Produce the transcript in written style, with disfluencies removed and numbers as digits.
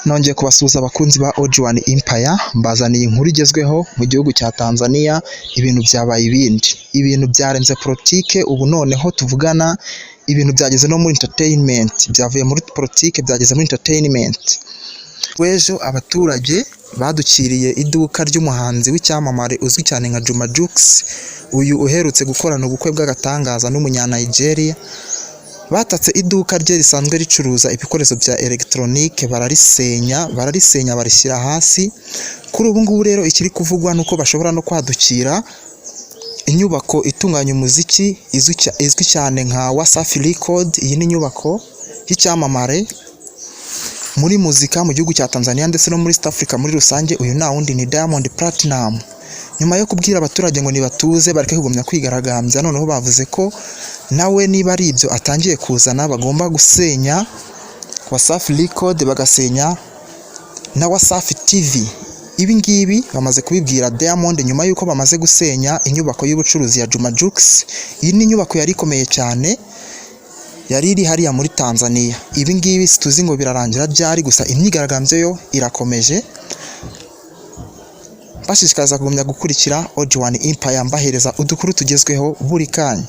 Nongeye kubasuhuza abakunzi ba OG1 Empire, mbazaniye inkuru igezweho mu gihugu cya Tanzania. Ibintu byabaye ibindi, ibintu byarenze politike. Ubu noneho tuvugana ibintu byageze no muri entertainment, byavuye muri politike byageze muri entertainment. W'ejo abaturage badukiriye iduka ry'umuhanzi w'icyamamare uzwi cyane nka Juma Jux, uyu uherutse gukorana ubukwe bw'agatangaza n'umunya-Nigeria. Batatse iduka rye risanzwe ricuruza ibikoresho bya elegitoronike, bararisenya, bararisenya, barishyira hasi. Kuri ubu ngubu rero ikiri kuvugwa ni uko bashobora no kwadukira inyubako itunganya umuziki izwi cyane nka Wasafi Record. Iyi ni inyubako y'icyamamare muri muzika mu gihugu cya Tanzania ndetse no muri East Africa muri rusange. Uyu nta wundi ni Diamond Platnumz. Nyuma yo kubwira abaturage ngo nibatuze bareke kugumya kwigaragambya, noneho bavuze ko nawe niba ari ibyo atangiye kuzana, bagomba gusenya Wasafi Record, bagasenya na Wasafi TV. Ibi ngibi bamaze kubibwira Diamond nyuma y'uko bamaze gusenya inyubako y'ubucuruzi ya Juma Jux. Iyi ni inyubako yari ikomeye cyane, yari iri hariya muri Tanzania. Ibi ngibi situzi ngo birarangira ryari, gusa imyigaragambyo yo irakomeje. Bashishikariza kugumya gukurikira OG1 Empire, mbahereza udukuru tugezweho buri kanya.